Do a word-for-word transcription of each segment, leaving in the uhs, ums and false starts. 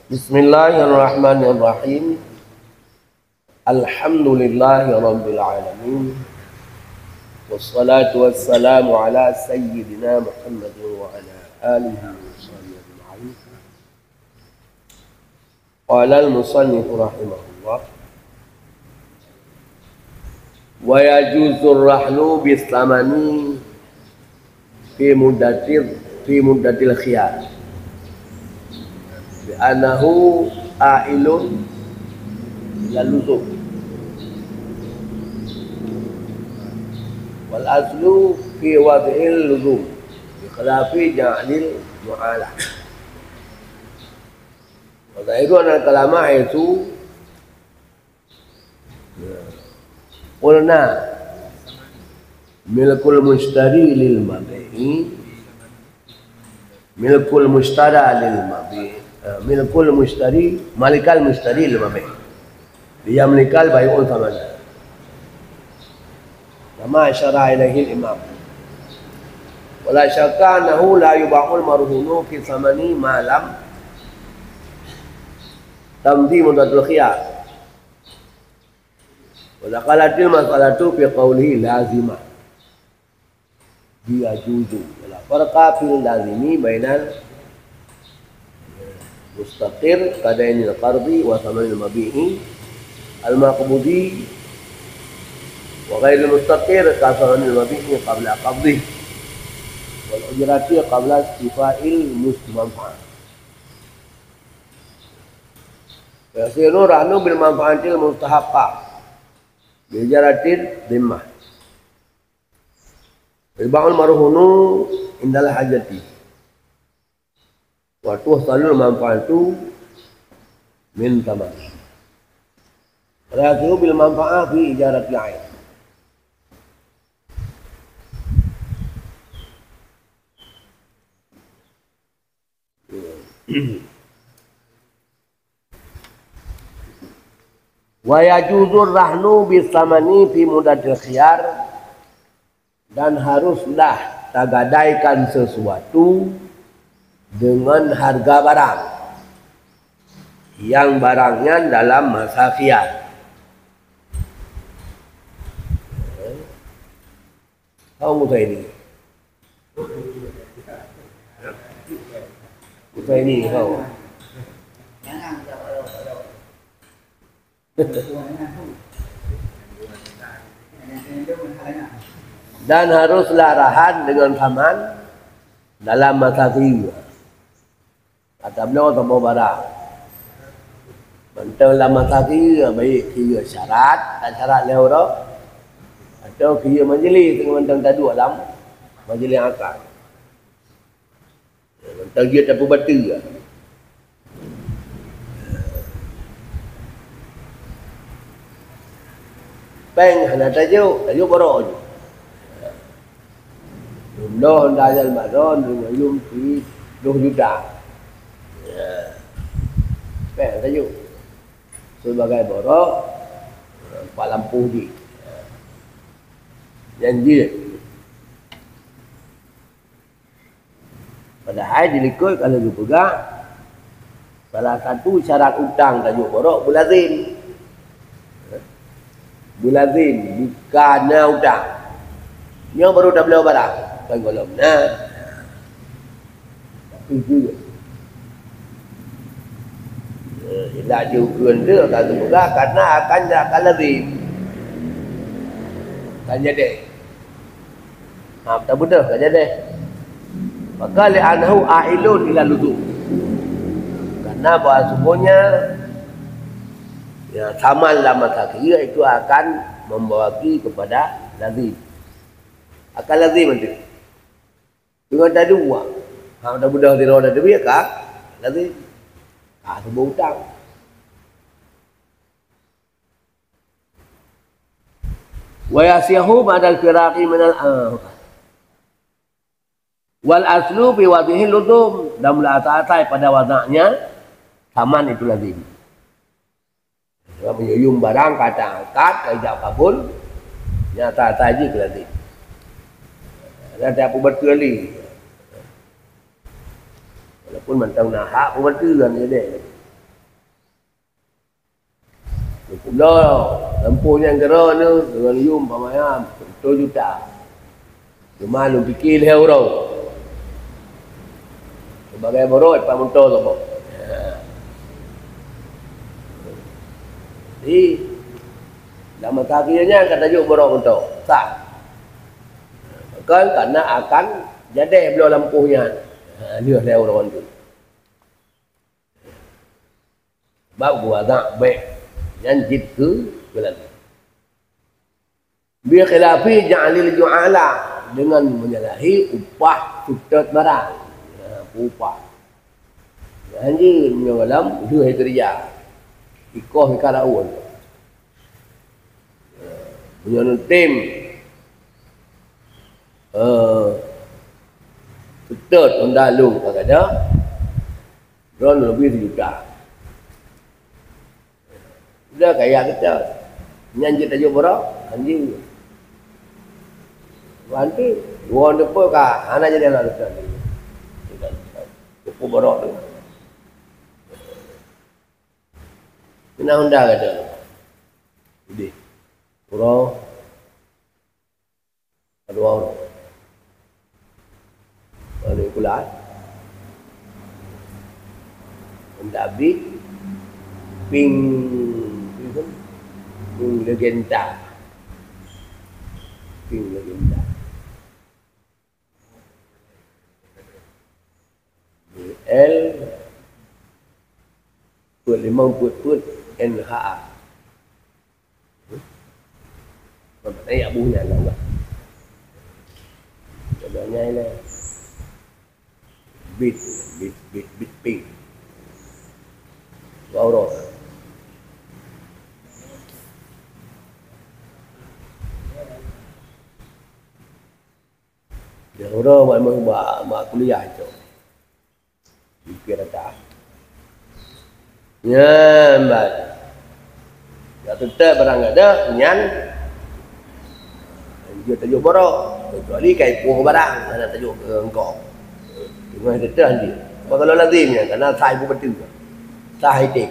Bismillahirrahmanirrahim. Alhamdulillahirabbil alamin. Wassalatu wassalamu ala sayyidina Muhammadin wa ala alihi wa sahbihi ajma'in. Qala al-musannif rahimahullah, wa yajuzu rahnu bis samani fi muddatil, fi muddatil khiyar, bi annahu ailun ila luzum, wal aslu fi wad'il luzum, bi khilafi ja'lil mu'alah. Wa zahiru anna kalama haitsu qulna milkul mushtari lil mabi'i, milkul mushtara lil mabi'i, eh, milkul mushtari, malikal mushtari lil mabi'i. Liyamlikal bai'u thamana. Kama asyara ilaihi al-imam. Wa la syakka annahu la yuba'ul marhunu fi thamani ma lam tamdi muddatul khiyar. Wa dakalatil mas'alatu fi qaulihi lazima. Yajuzu. Wa la farqa fil lazimi bainal mustaqir kadainil qardi wa thamanil mabi'i al-maqbudi wa ghairil mustaqir ka thamanil mabi'i qabla qabdih wal ujrati qabla istifa'il mus-, manfa'ah. Yasiru rahnu bil manfa'atil mustahaqqah bi ijaratil dhimmah. Yuba'ul marhunu indal hajati. Wa tuhsalul manfa'atu min thaman. Wa yasiru bil manfa'ah fi ijaratil ain. Wa yajuzu rahnu bis samani fi muddatil khiyar, dan haruslah tagadaikan sesuatu dengan harga barang yang barang nyan dalam masa khiyar. Hao Husaini. Husaini, hao. Dan haruslah rahan dengan thaman dalam masa khiyar. Ata bloe saboh barang. Mantong lam masa khiyar, baik khiyar syarat, tak syarat lé uroe, atau khiyar majlis, teungoh mantong taduek lam majlis akad. Mantong jeuet tapeubateue. Péng hana tajok, tajok borok jih. Jumlah honda nyan bak droe, lima yum, ploh juta. Ya. Péng tajok. Sebagai borok, empat lampôh jih. Nyan jih. Padahai di likot ka lheueh geupeugah, salah satu syarat utang tajok borok beulazim. Beulazim, bukan na utang. Nyoe baru tabloe barang, kan gohlom na. Tapi jeuet. Eh, indak jiukheun tu ka geupeugah, karena akan, akan lazim. Akan jadi. Ha, tabeudôh ka jadi. Maka li'annahu ailun ila luzum. Karena bahwasanya, ya, thaman lam masa khiyar itu akan membawaki kepada lazim. Akan lazim nanti. Dengan tadi uang. Ha, tabeudôh di roda teubiet ka lazim. Ha, sebuah utang. Wa yasihu ba'dal firaqi minal, ah. Wal aslu fi wad'ihi luzum, dan mula asai pada wadaknya thaman itu lazim. Sebab meunyoe yum barang ka taangkat, ka ijak kabul, nyan asai-asai jih keu lazim. Dan tak peubateue lé. Walaupun mantong na hak peubateue kan jadi. Ulo, lampôh nyang keudroe nyoe deungon yum pamayam seratus juta. Cuma lôn pike lhèe uroe. Sibagai borok pat moto saboh. Jadi, lam masa keu nyan ka tajok borok moto. Sah. Kon karena akan jadeh bloe lampôh nyan. Ha, lheueh lhèe uroe nyan. Bab geuazab bèk nyan jeuet keu, keu lagèe. Bi khilafi ja'lil ju'ala, dengan menyalahi upah seutôt barang. Ha, upah. Nyan jeuet meunyoe goh lom lheueh keureuja. Ikoh ikat daun. Ha, meunyoe neutem, eh, seutôt honda lôn ka gata, droeneuh leubeh sijuta. Udah kaya kita. Nyan jeuet tajok borok, anjing. Nanti, dua depa ka, hana jadi anak kita. Cukup borok tu. Kena honda kata. Jadi, borok. Dua uroe. Lalu pula. Honda Beat, pink, pink, pink legenda. Pink legenda. L, peuet limong, peuet, peuet, N H A. Maknanya Abu nyan lah, Allah. Contohnya ini. Beat, beat, beat, beat pink. Dua uroe. Dua uroe bak, bak, bak kuliah itu. Pikir dah. Nyan, bah. Dak teutap barang gata, nyan. Jeuet tajok borok. Kecuali ka ipoh barang, hana tajok keu engkau. Teuma teutap nanti. Bagaimana lazim nyan, karena sah ibu betul. Sah item.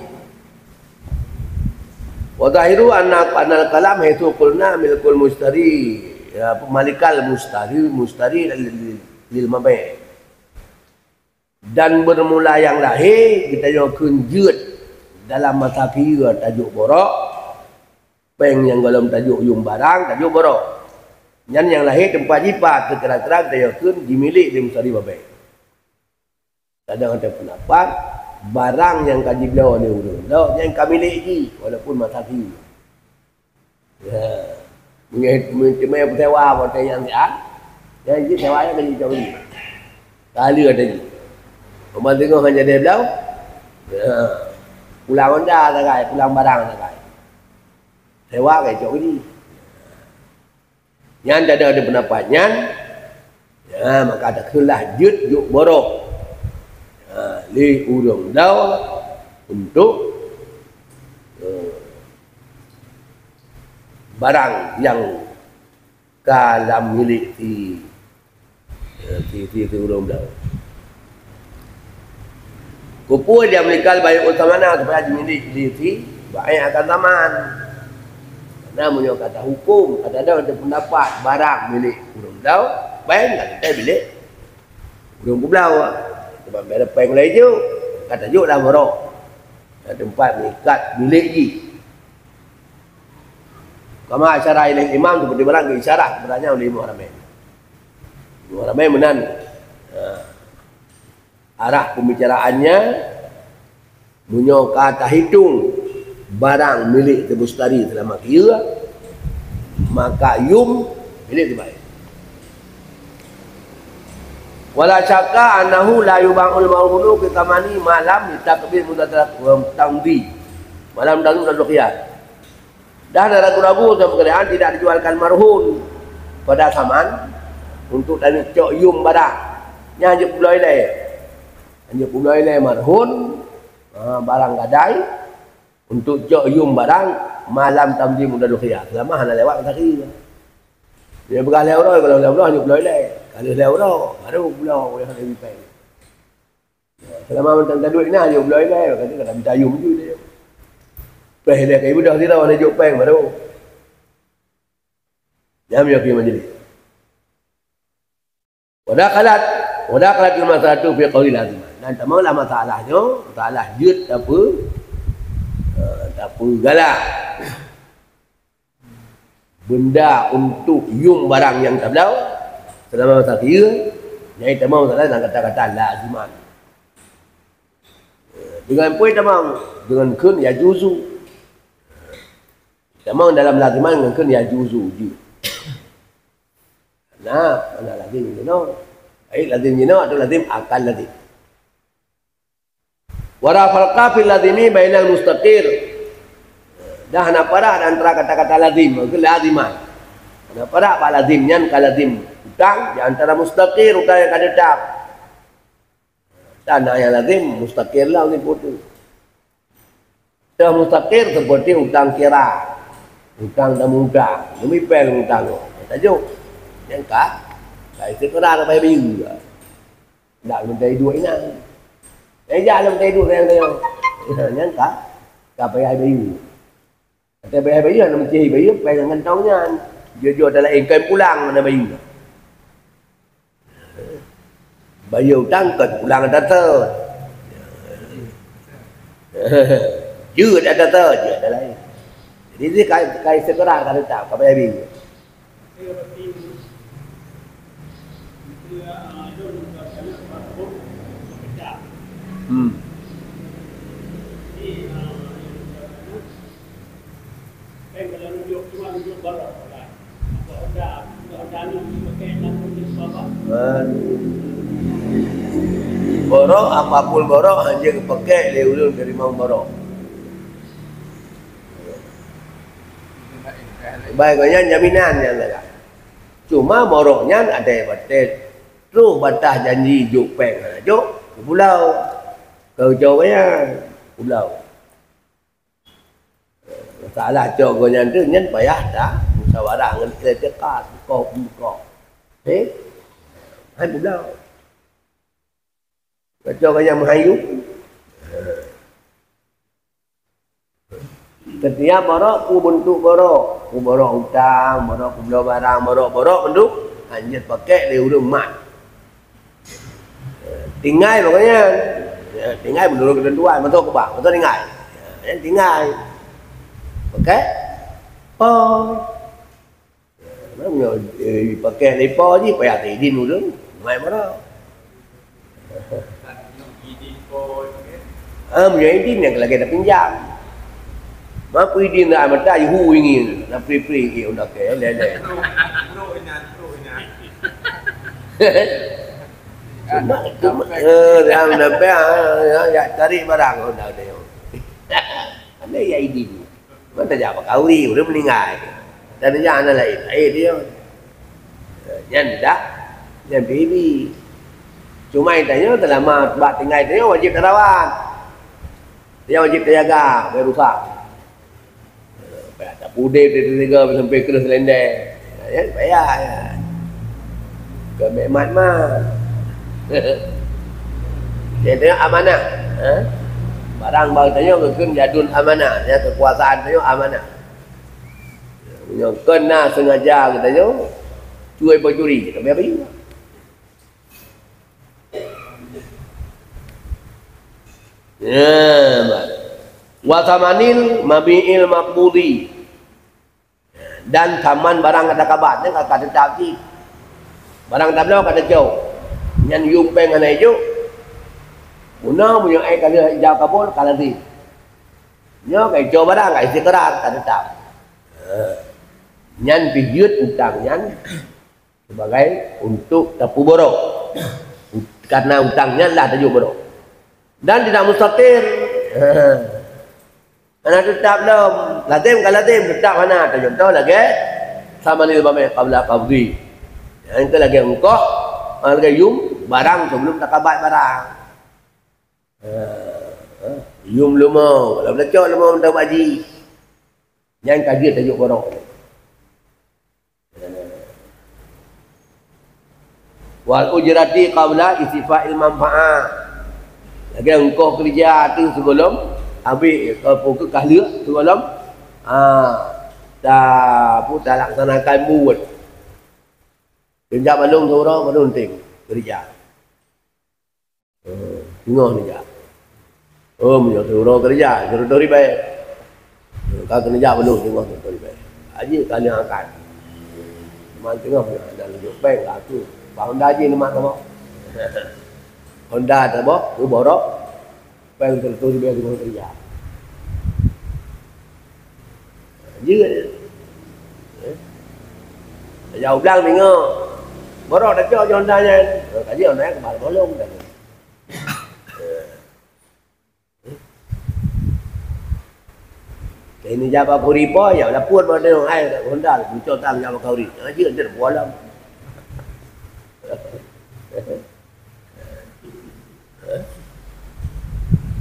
Wa zahiru anna, annal kalam haitsu qulna milkul mustari, ya, malikal mustari, mustari lil, lil, lil mabi'. Dan beurmula nyang lahé geutanyoe kheun jeuet dalam masa keu tajok borok, péng nyang gohlom tajok yum barang, tajok borok. Nyan nyang lahé teumpat jipat, teukeurang-keurang geutanyoe kheun jimilék lé mustari babék. Kadang ada pendapat, barang nyang ka jibloe lé ureuëng, nyan ka milék jih, walaupun masa keu. Ya. Meunyoe, meunyoe teuma peusewa watèe nyang siat, nyang jih sewa nyan ka jicok jih. Ka lheueh ata jih. Peumaséngoh ngon jadèe blang, ya. Pulang honda sagai, pulang barang sagai. Sewa ka jicok jih. Nyan tada ada pendapat nyan, ya, maka takheun lah jeuet jok borok, ya, lé ureuëng bloe untuk, eh, barang nyang ka lam milék si, eh, si, si, si ureuëng bloe. Keupeue dia meulikal bayu uthamana supaya jimilék lé si baék akan zaman. Karena meunyoe kata huköm, kata ada pendapat barang milék ureuëng bloe, péng ka teuntèe milék ureuëng peubloe. Sebab bila péng laju, ka tajok lam borok. Lam teumpat meuikat milék jih. Kama asyara ilaih imam, seperti barang geuisyarah kepadanya oleh Imam Haramain. Imam Haramain meunan. Ha. Arah pembicaraannya, meunyoe ka tahitong barang milék si mustari seulama keu yum, maka yum milék si baék. Wala syakka annahu la yuba'ul marhunu fi tsamani ma lam yutakbil muddat tamdi. Ma lam tamdi muddatul khiyar. Dan ragu-ragu teupeukeurean tidak dijualkan marhun pada saman untuk taneuk cok yum barang. Nyan hana peubloe lé. Hana peubloe lé marhun, ha, barang gadai, untuk cok yum barang ma lam tamdi muddatul khiyar. Seulama hana lewat masa keu. Dia peugah lhèe uroe, kalau lhèe uroe hana peubloe lé. Kalau lhèe uroe, baru peubloe oleh hana lewat. Seulama mantong taduek na, yum bloe ilée, kata kata mita yum ju dia. Péng lé ka ibeudôh sidroe, hana jok péng baru. Nyan meunyoe keu majlis. Wa dakhalat, wa dakhalat masalatu fi qaulil laziman. Dan tamong lam masalah nyoe, masalah jeuet tape-, eh, tapeugala benda untuk yum barang nyang tabloe selama masa keu, nyan tamong masalah lam kata-kata laziman. Dengan peue tamong? Dengan kheun yajuzu. Tamong dalam laziman dengan kheun yajuzu jeuet. Nah, mana lazim jinoe? Baik lazim jinoe atau lazim akal lazim. Wa la farqa fil lazimi bainal mustaqir. Dah hana parak di antara kata-kata lazim, maksud laziman. Hana parak bak lazim nyan ka lazim utang di antara mustaqir, utang nyang ka tetap. Dan nyang lazim mustaqir lah ureuëng peubuet. Teuh mustaqir seperti utang kira, utang dan utang. Demi péng utang tu. Tajuk. Nyang ka, ka istiqrar bai bayeue. Ndak mintai duit inan. Eh, jak lom mintai duit nyang tayong. Nyang ka, ka payah bayeue. Kata bayar bayeue, hana meucéh bayeue, péng ngon tong nyan. Jujur adalah ingkai pulang mana bayeue. Bayeue utang kon pulang ata teuh. Jeuet ata teuh, jeuet ata laén. Jadi, dia kai, kai segera ka tetap, ka bayar bayeue. Hmm. Borok, apapun borok, hana geupakék lé ulôn keurimong borok. Bai gobnyan jaminan nyan lagak. Cuma borok nyan ada batée. Troh bataih janji jok péng hana jok, pulau. Keu jaweueb nyan, pulau. Masalah cok gobnyan tu, nyan payah ta musyawarah ngon iktikad, bukoe, bukoe. Eh? Hai pulau. Kacau gaya meuhayu. Setiap borok, ku bentuk borok. Ku borok utang, borok ku bloe barang, borok-borok bentuk. Hanjeuet pakék lé ureuëng mat. Tinggai pokoknya. Ya, tinggai menurut ketentuan. Betul ke bang? Betul tinggai. Ya, tinggai. Pakék. Oh. Meunyoe, eh, pakék lé po jih, payah taidin ulôn, mai mara. Ah, meunyoe idin nyang lagée tapinjam. Ma peue idin dah mata, ihu ingin, na pri-pri, eh, udah ke, lé-lé. Cuma, cuma, eh, dah, dah, dah, ya, ya, tarik barang, udah, udah. Ada ya idin. Mantong jak bak kawri, ureuëng meuninggai. Dan jak hana laén, laén dia. Nyan tidak, nyan pibi. Cuma tanyoe selama bak tinggai tanyoe wajéb tarawat. Dia wajéb tajaga, biar rusak. Payah tapudeb, dia teuga sampai keuleuh selendang. Ya, payah, ya. Keu mat-mat. Dia tengok amanah. Ha? Barang bak tanyoe geukheun jadun amanah. Ya, kekuasaan tanyoe amanah. Meunyoe kon na sengaja geutanyoe, cuai pencuri, kami apa juga? Ya, baik. Wa thamanil mabi'il maqbudi. Dan thaman barang ka takabat, nyan ka, ka teutap cit. Barang tabloe ka teucok. Nyan yum péng hana ijok. Meunoe meunyoe ai ka lheueh ijab kabul, ka lazim. Nyoe ka icok barang, ka istiqrar, ka teutap. Ha. Nyan pih jeuet utang nyan sebagai untuk tapeuborok. Karena utang nyan lah tajok borok. Dan tidak mustaqir. Ha. Hana teutap lom. Lazim ka lazim, teutap hana. Contoh lagée thamanil mabi' qabla qabdi. Nyan ka lagée ongkoh, lagée yum barang sebelum takabat barang. Ha, ha. Yum leumo, kalau tacok leumo mantong bak jih. Nyan ka jeuet tajok borok. Wal ujrati qabla istifa'il manfa'ah. Lagée ongkoh keureuja tu sebelum Habéh, ka peue keu ka lheueh, tu gohlom. Ha, ta, peue, talaksanakan buet. Teunjak balong siuroe, baru teunteng keurija. Eh, teungoh neujak. Oh, meunyoe siuroe keurija, sireutoh ribèe. Ka keuneuk jak balong teungoh sireutoh ribèe. Aji ka lheueh angkat. Teuma teungoh na laju péng ka aku. Bak Honda jih leumah saboh. Honda saboh, keu borok. Péng sireutoh ribèe teungoh keurija. Jeuet. Eh? Tajak u blang teungoh. Borok tacok jih Honda nyan. Eh, ka jeuet Honda nyan keumal bolong dah. Eh. Keu ini jabat kuri po, ya, lapor pada orang ai Honda, bucok tang jabat kuri. Ha, jeuet dia bolong.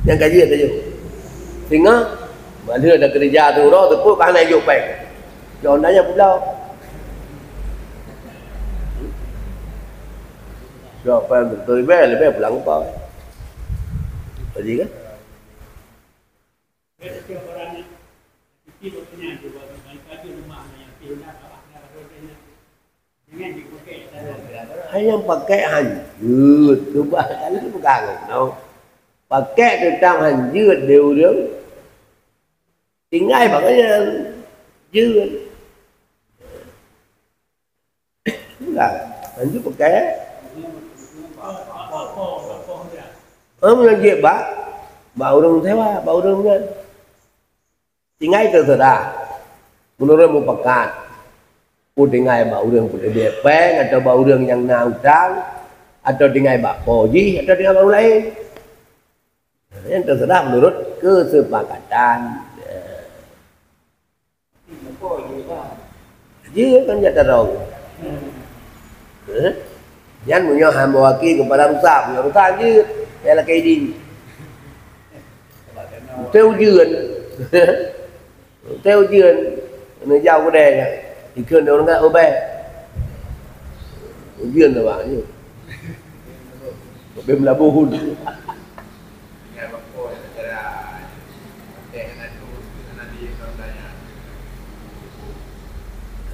Nyang ka jeuet laju. Singoh, mandum dah keurija siuroe, teupeu ka hana jok péng. Jok Honda nyan publoe. Jok péng beutôi, leubeh, leubeh pulang upah. Jadi kan? Hai nyang pakèk hanjeuet, cuba kali peugah ngon nyoe. Pakèk teutap hanjeuet di ureueng, tinggai bak nyan jeuet. Enggak, hanjeuet pakèk. Em, hanjeuet bak, bak ureueng sewa, bak ureueng nyan. Tinggai teuseurah. Meunurot mupakat, peue tinggai bak ureueng peuleubeh péng, atau bak ureueng nyang na utang, atau tinggai bak po jih, atau tinggai bak ureueng laén. Nyan teuseurah meunurot keusepakatan. Jeuet kan jak tarông. Eh? Nyan meunyoe hamba wakil keupada rusa, meunyoe rusa jeuet, ya lakèe idin. Teu ujeuen. Teu ujeuen. Neujak u keudè nyan. Ikheun ureueng nyan ubé. Ujeuen tu bang, jeuet. Ubé meulaboh hun.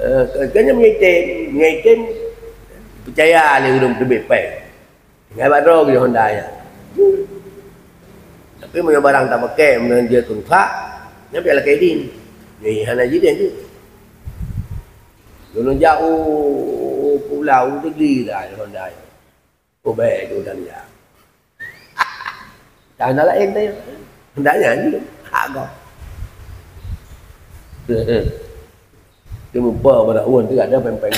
Eh, keuneuk meungitem, meungitem peucaya lé ureueng teubiet péng. Tinggai bak droe geuh Honda nyan. Tapi meunyoe barang tapaké, meunyoe jeuet keu rusak, nyan pih lakèe idin. Nyoe hana jideh jeuet. Lôn jak u pulau, u Sigli dah Honda nyan. Oh, bèk tu dan ya. Dah na laén teuh. Dah nyan je. Hak gob. Dia mupa pada wan tu ada peng-peng.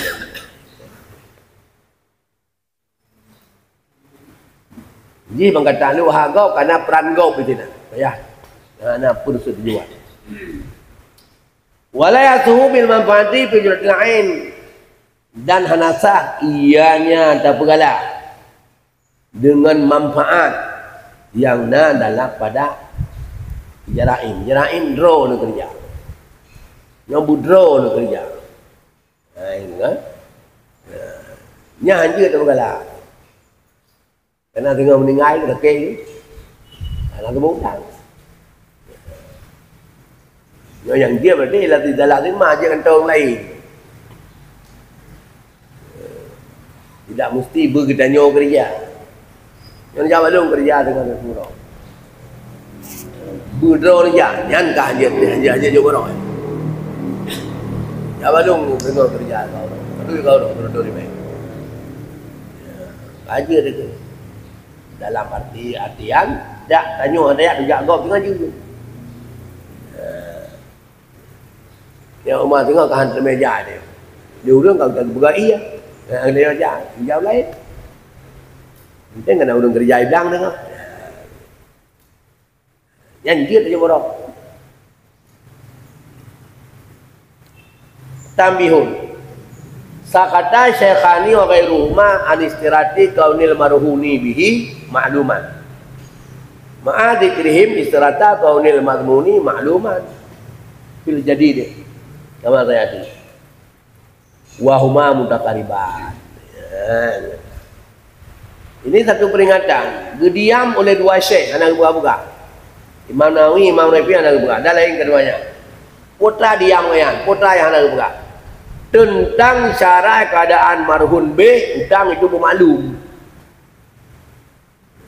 Jih bang kata lu hak gob, karena peran gob di sini. Ya. Nah, nah, pun setujuan. Wala yasuhu bil manfaati fi ujratil ain. Dan hana sah ianya tapeugala deungon manfaat nyang na dalam pada ijarain. Ijarain droe neukeureuja. Nyoe beudroe neukeureuja. Ha, ini kan? Ha. Nyan hanjeuet tapeugala. Karena teungoh meuninggai, lakèe. Hana geubeuutang. Nyoe nyang jeuet berarti lam dalam teuma jeuet kantong laén. Tidak mesti beu geutanyoe keureuja. Nyoe jak balong keureuja teungoh siuroe. Beudroe jak, nyan ka hanjeuet, hanjeuet, hanjeuet jok barô. Jak balong teungoh keureuja keu ureueng. Padum keu ureueng, beudroe di bae. Ka jeuet itu. Dalam arti, artian, jak tanyoe hana jak tujak gob teungoh jeuet. Eh, nyang uma teungoh ka han teumé jak deh. Di ureueng ka geupeugah iya. Nyang dia jak, jak laén. Penting kena ureueng keureuja i blang teungoh. Nyan jeuet laju barô. Tanbihun. Sakata syaikhani wa ghairuhuma an istirati kaunil marhuni bihi ma'luman. Ma'a dzikrihim istirata kaunil madhmuni ma'luman fil jadid. Kama sayati. Wa huma mutaqariban. Ya. Ini satu peringatan. Geudiam oleh dua syekh, hana geupeugah-peugah. Imam Nawawi, Imam Rafi'i hana geupeugah. Dan laén keduanya. Putra diam nyan, putra nyang hana geupeugah. Teuntang syarat keuadaan marhun béh, utang itu beumaklum.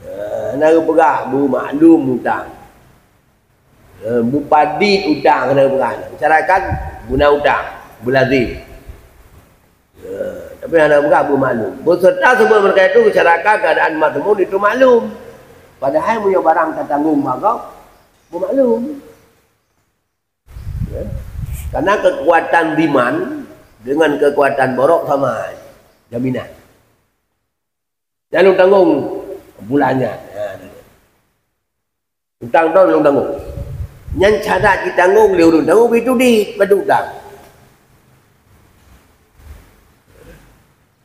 Eh, hana geupeugah beumaklum utang. Eh, beupadit utang hana geupeugah. Masyarakat guna utang, beulazim. Eh, tapi hana geupeugah beumaklum. Beserta sebelum mereka itu, masyarakat keuadaan mazmun itu maklum. Padahai meunyoe barang tatanggong bak gob, beumaklum. Ya. Karena kekuatan diman dengan kekuatan borok sama, jaminan. Nyan lôn tanggong bulan nyan. Ha, utang droe lôn tanggong. Nyan syarat jitanggong lé ureuëng tanggong, itu di padub utang.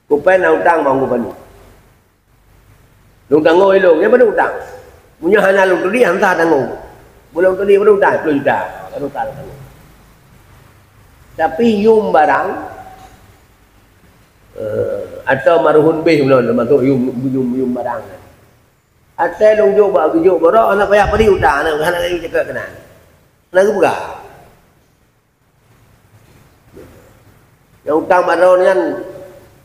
Kupen na utang bang kupen. Lôn tanggong ilong, nyan padub utang. Meunyoe hana lôn tuli, hana tanggong. Meulôn tuli padub utang, sepuluh juta. Padub utang tanggong. Tapi yum barang, eh, atau marhun béh ulôn, termasuk yum, yum, yum barang. Até lôn jok bak geujok borok, hana payah padit utang, hana, hana lagi cakap keunan. Hana geupeugah. Nyang utang bak droe nyan,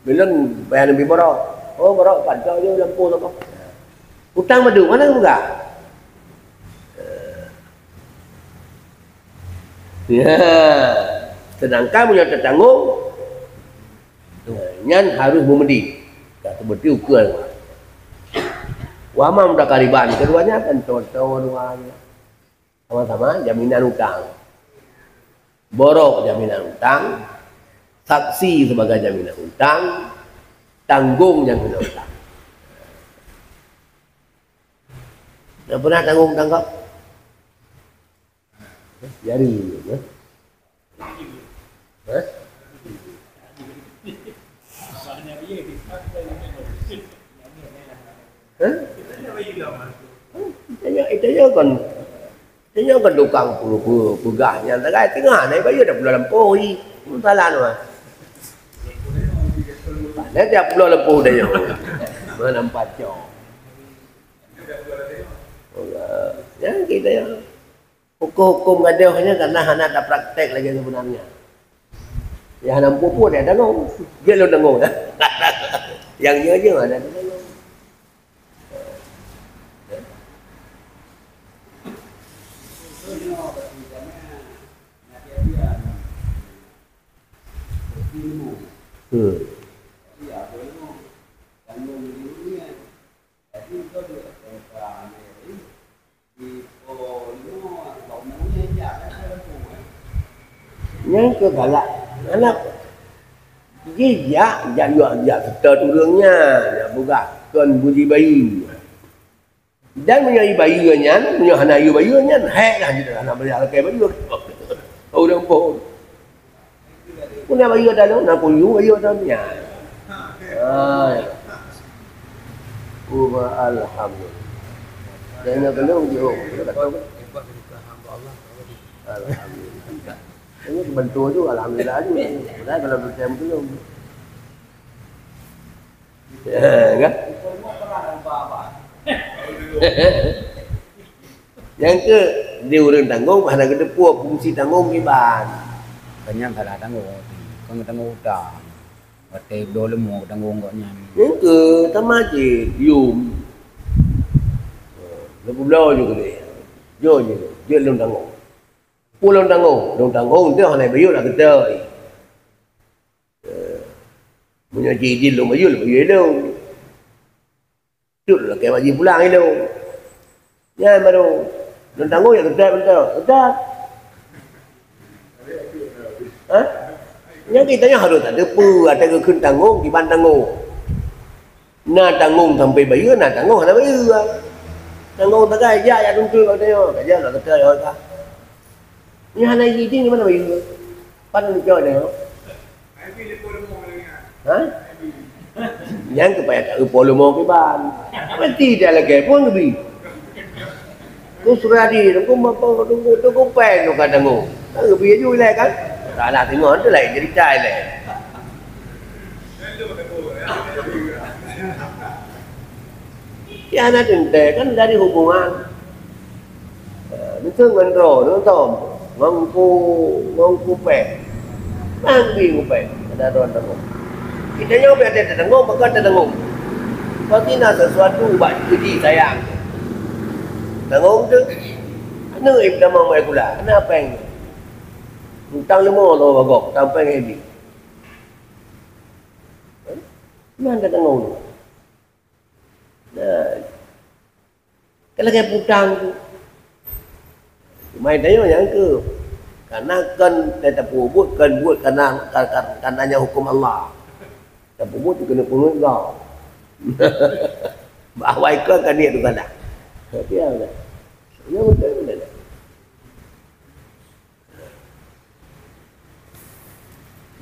bilon payah neubi borok. Oh, borok, pat cok je lampôh saboh. Utang padub, hana geupeugah. Ya. Sedangkan meunyoe tatanggong, nyan harus meumedi. Ka seperti ukeue. Wa ma mutakariban, keduanya kan contoh dua. Sama-sama jaminan utang. Borok jaminan utang, saksi sebagai jaminan utang, tanggong jaminan utang. Dah pernah tanggong utang kau? Jari, ya. Hah? Hah? Itu nyoe, itu nyoe kon, itu nyoe kon tukang pu-, pu-, peugah nyang tagai teungoh na bayeue dah puluh lampôh i. Masalah tu ah. Pada tiap puluh lampôh dah nyoe. Mana empat jam. Nyang kita ya. Huköm-huköm gadôh nyan karena hana tapraktek lagée seubeunarnya. Nyang hana muphom dia tanggong. Dia lôn tanggong. Nyang nyoe-nyoe hana tanggong. Hmm. Nyan keuh galak aneuk. Jih jak, jak yuak, jak seutôt ureuëng nyan, jak peugah kon beujibayeue. Dan meunyoe jibayeue nyan, meunyoe hana jibayeue nyan, hék lah jih hana beuyak lakée bayeue. Ureuëng phon. Puna bayeue dah lom, na pun yue bayeue dah nyan. Ah, ya. Uba alhamdulillah. Dan na keuneuk jihong. Alhamdulillah. Ini bantu tu alhamdulillah aja. Padahal kalau percaya belum. Ya, kan? Nyang keu di ureuëng tanggong hana geuteupeue fungsi tanggong kiban. Kan nyang salah tanggong, kan tanggong utang. Watée bloe leumô tanggong gobnyan. Nyang keu sama cit yum. Leubeh bloe ju keudeh. Jo je, jeuet lôn tanggong. Peue lôn tanggong? Lôn tanggong teuh hana bayeue nak geutôi. Meunyoe jih idin lôn bayeue, lôn bayeue ilong. Cut lakée bak jih pulang ilong. Nyan baru lôn tanggong jak geutép mantong. Geutép. Hah? Nyan geutanyoe harôh tateupeue, watée geukheun tanggong, kiban tanggong. Na tanggong sampoe bayeue, na tanggong hana bayeue. Tanggong sagai jak, jak tuntut bak geutanyoe, ka jak bak geutanyoe ka. Nyan hana izin di mana bayeue. Pat neucok nyoe? Ha? Nyang keu payah taeu po leumo kiban. Meusti dak lagée phon geubi. Ku Suradi, ku mapa, ku, ku, ku pen, ku ka tanggong. Ka geubi aju ilée kan? Salah teungoh, tu laén cerita ilée. Ya, na teuntée kan dari hubungan. Beutôi ngon droe, ngon tom, ngon ku, ngon kupée. Nang bi kupée, ada droe tanggung. Kita nyoe biasa tanggung, bukan tanggung. Pasti na sesuatu bak judi sayang. Tanggung tu, aneuk ibu tamong mai kula, aneuk apeng. Utang leumo lo bagok, utang apeng hebi. Nyan tanggung tu. Nah, kan lagée peutang tu. Cuma tanyoe nyang keu, karena kon teuta peubuet, kon buet karena, karena, karena nyang huköm Allah. Teuta peubuet keuneuk peunuet gob. Bah wai kon ka niet tu kana. Tapi ya udah. Ya betul betul.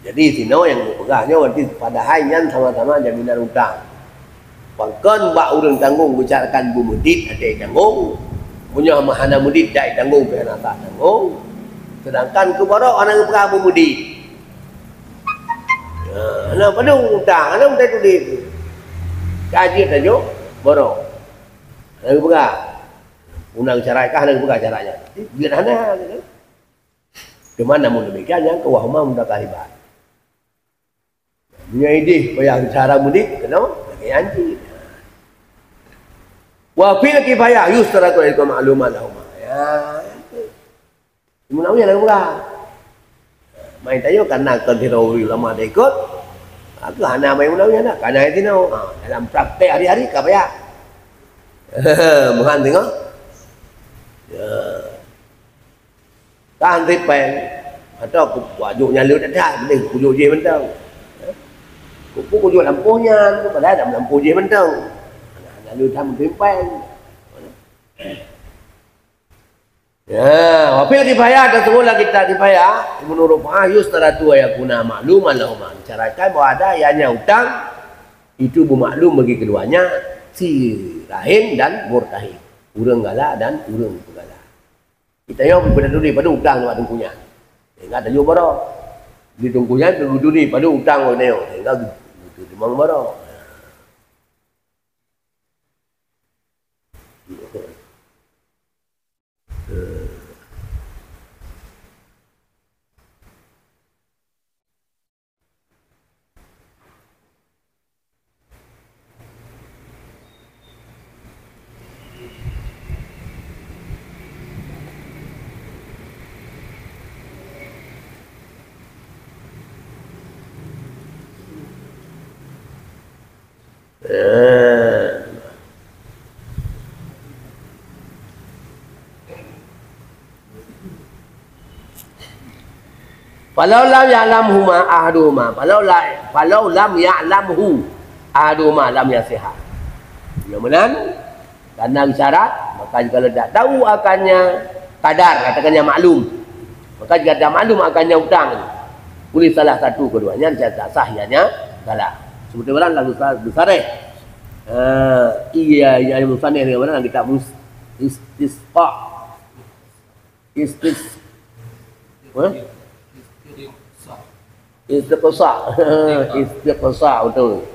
Jadi sinoe nyang geupeugah nyoe berarti padahai nyan sama-sama jaminan utang. Pakon bak ureuëng tanggung beucarakan beumeudit até tanggung, meunyoe hana meudit dai tanggung pih hana sah tanggung, sedangkan keu barô hana geupeugah beumeudit. Ha, hana padum utang, hana meutai tuléh. Ka jeuet tajok barô. Hana geupeugah. Undang syarat kah hana geupeugah syarat nyan. Jeuet hana gitu. Cuma namun demikian, nyang keu wa huma mutakariban. Meunyoe idéh payah cara mudik, keunoe lagée nyan cit. Wa fil kifayah yustaratu aikum ma'luman lahuma. Ya. Munawi ada gula. Main tayo karena kon ulama dah ikut. Aku hana main munawi ada. Karena itu no. Ha, dalam praktek hari-hari ka payah. Muhan tengok. Ya. Kan sipeng, atau ku-, kuajok nyang leuet that, boleh kujok jih mantong. Kupu kujok lampôh nyan, padahai lam lampôh jih mantong. Hana leuet that meusipeng. Ya, wa fil kifayah, dan sungguhlah kitab kifayah, Ibnu Rufa'ah, yustaratu an yakuna ma'luman lahuma. Disyaratkan bahawa ada ianya utang, itu bermaklum bagi keduanya, si rahin dan murtahin. Ureuëng galak dan ureuëng peugala. Kita nyoe peudah tuléh padum utang bak teungku nyan. Ingat tajok baroe. Di teungku nyan peudah tuléh padum utang bak kita nyoe. Sehingga geuteurimong baroe. Eh. Falau lam ya'lamhuma ahaduhuma, falau la, falau lam ya'lamhu ahaduhuma lam yasiha. Nyang meunan, karena isyarat, maka jika tidak tahu akannya kadar, katakannya maklum, maka jika tidak maklum akannya utang oleh salah satu keduanya, tidak sah ianya salah. Seperti barang lagu sa-, bersareh. Ha, iya, iya, musannif dengan barang kita mus-, istisqa. Istis-, eh? Istiqsa. Istiqsa, betul.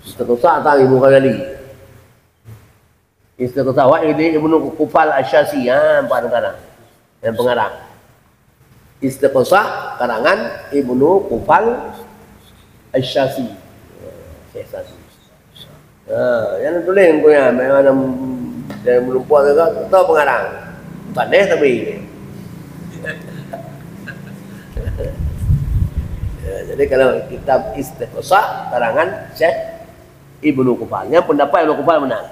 Istiqsa tadi bukan kali. Istiqsa wa ini Ibnu Qufal Asy-Syasi, ha, empat negara. Yang pengarang. Istiqsa karangan Ibnu Qufal Asy-Syasi. Syekh Syasi. Ha, nyang tuléh buku nyan, memang dalam, dalam meulumpoe tu, tu pengarang. Pandai tapi. Ya, jadi kalau kitab Istiqsa karangan Syekh Ibnu Qufal. Nyang pendapat Ibnu Qufal meunan.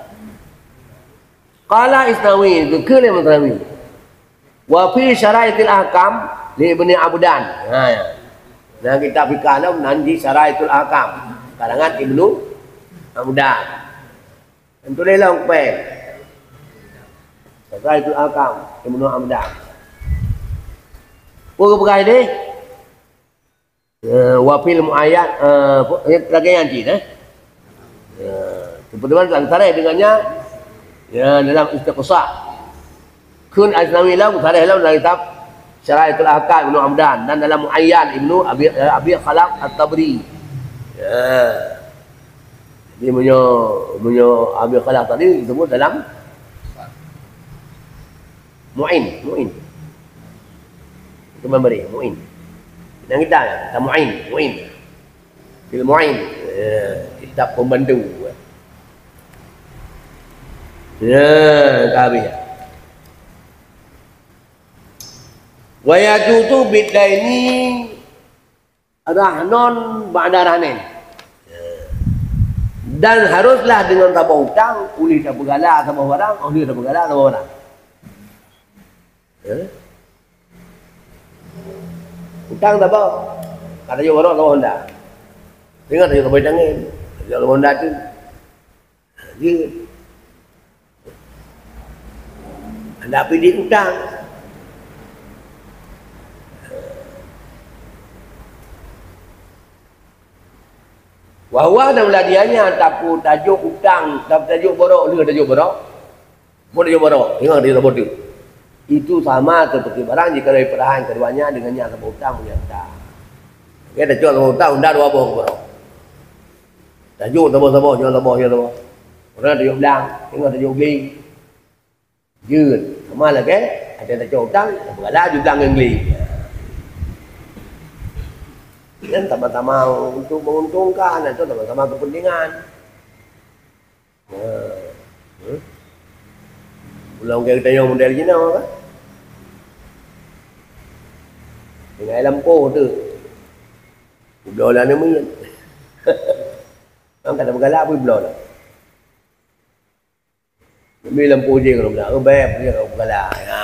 Qala Isnawi, geukheun lé Isnawi. Wa fi Syaraitil Ahkam li Ibni Abdan. Ha, ya. Nah, kitab fikah lom nan di Syaraitul Ahkam. Karangan Ibnu Abdan. Tuléh lom kupée. Syaraitul Ahkam, Ibnu Abdan. Peue geupeugah idéh? Eh, wa fil muayyad, eh, lagée nyan cit, eh. Ya, kebetulan telah sarah dengannya, ya, dalam Istiqsa. Kheun Asnawi lam, sarah lam dalam kitab Syaraitul Ahkam Ibnu Abdan dan dalam Muayyan Ibnu Abi, eh, Abi Khalaf At-Tabri. Ya. Jadi, meunyoe, meunyoe Abi Khalaf tadi disebut dalam Mu'in, mu'in. Itu memberi, mu'in. Yang kita, kita mu'in, mu'in. Bil mu'in. Eh, kitab pembantu. Ya, tak habis. Wa yajuzu bidaini rahnon ba'da rahnin. Dan haruslah dengan saboh utang, ulih tapeugala saboh barang, ulih tapeugala saboh barang. Ya. Utang saboh, ka tajok barok saboh honda. Ingat tajok saboh tangen, tajok saboh honda tu. Jeuet. Hana pidit utang. Wa huwa, dan ulah dia nyan, tapu-, tajok utang, tapu-, tajok borok, lheueh tajok borok. Buet tajok borok, ingat dia saboh tu. Itu sama seperti barang jika dari perahan keduanya dengan yang saboh utang punya utang. Oke, tajok saboh utang, unda dua boh borok. Tajok saboh-saboh, nyoe saboh, nyoe saboh. Orang tajok blang, tengok tajok beli. Jeuet. Sama lagèe, ada tajok utang, tapeugala ju blang ngon beli. Dan sama-sama untuk menguntungkan, atau sama-sama kepentingan. Nah, hmm? Pulang ke tanyoe model jinoe kan? Dengan lampôh tu. Bloe lah neumeuet. Kan kata bergalak pun bloe lah. Demi lampôh je kalau bergalak. Oh, bayar pun kalau bergalak. Ha.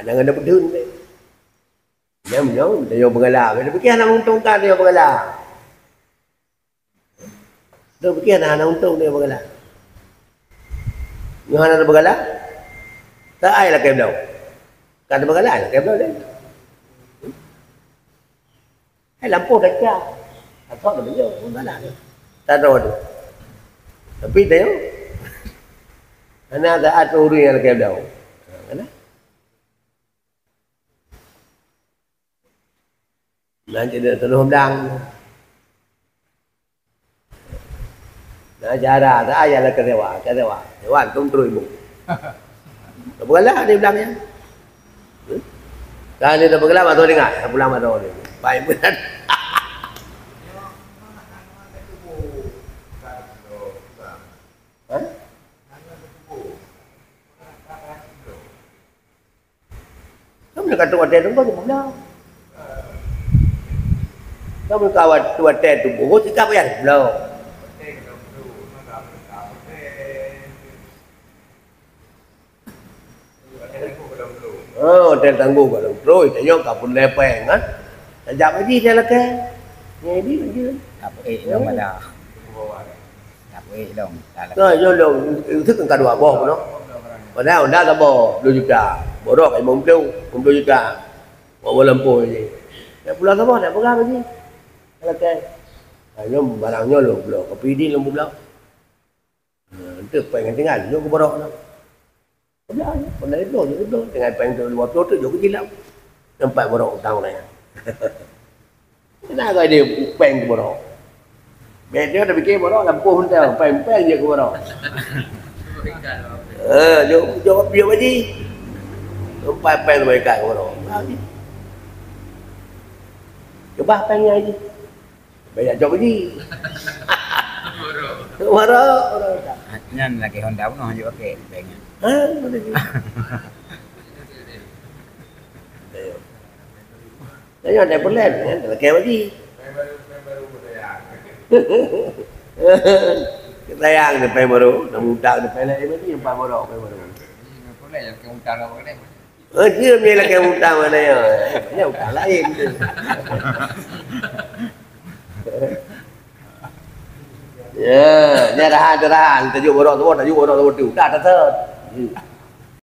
Ada ngena betul ni. Nyam nyam, dia yang bergalak. Dia fikir nak menguntungkan dia bergalak. Dia fikir nak, nak untung dia bergalak. Nyoe hana bergalak. Tak ai lakèe bloe. Kan bergalak lakèe bloe dia. Hai lampôh dah cak. Atok dah beliau, pun galak dia. Tak tahu tu. Tapi dia, hana ada atur ureueng nyang lakèe bloe. Kan? Nah, jadi tunoh blang. Nah, cara saya lah ke sewa, ke sewa. Sewa tu terus ibu. Bergalak di belakangnya. Kan dia bergalak masuk dengar, pulang masuk dia. Baik benar. Ha? Kamu nak kata watèe tu kau pula. Kamu nak kata watèe tu boh sikap ya belum. Oh, watèe tangguh kat dalam terus tanya ka pun lepeng kan. Tajak haji dia lakèe. Jadi dia. Apa eh nama dah. Tapuék lom. Nah, nyoe lom, itu kan ka dua boh pun. Padahal honda saboh, dua puluh juta. Borok lima puluh, lima puluh juta. Buat boh lampôh je. Nak pulang saboh, nak pegang lagi. Kalau kan, nah, nyoe barang nyoe lom puluh. Kopi di lom puluh. Nah, itu paling tinggal, nyoe ke borok tu. Pernah, pernah itu, itu, dengan peng tu dua puluh tu, jauh kecil lah. Nampak borok utang orang. Kenapa dia peng tu borok? Bèk dia dah fikir borok, lampôh entah, peng-peng je ke borok. Eh, jauh, jauh, jauh haji. Nampak peng tu ikat ke borok. Coba peng yang haji. Banyak jok haji. Borok, borok. Nyan lagi Honda pun hanya pakai peng. Ha, boleh. Ayo. Tanya ada pelan, kan? Laki lagi. Sayang depan baru, nak muda depan lain lagi, empat baru, empat baru. Eh, dia punya laki utang mana ya? Banyak utang lain tu. Ya, ni rahan tu rahan. Tajuk borok tu, tajuk borok tu. Dah, dah, dah. Hmm.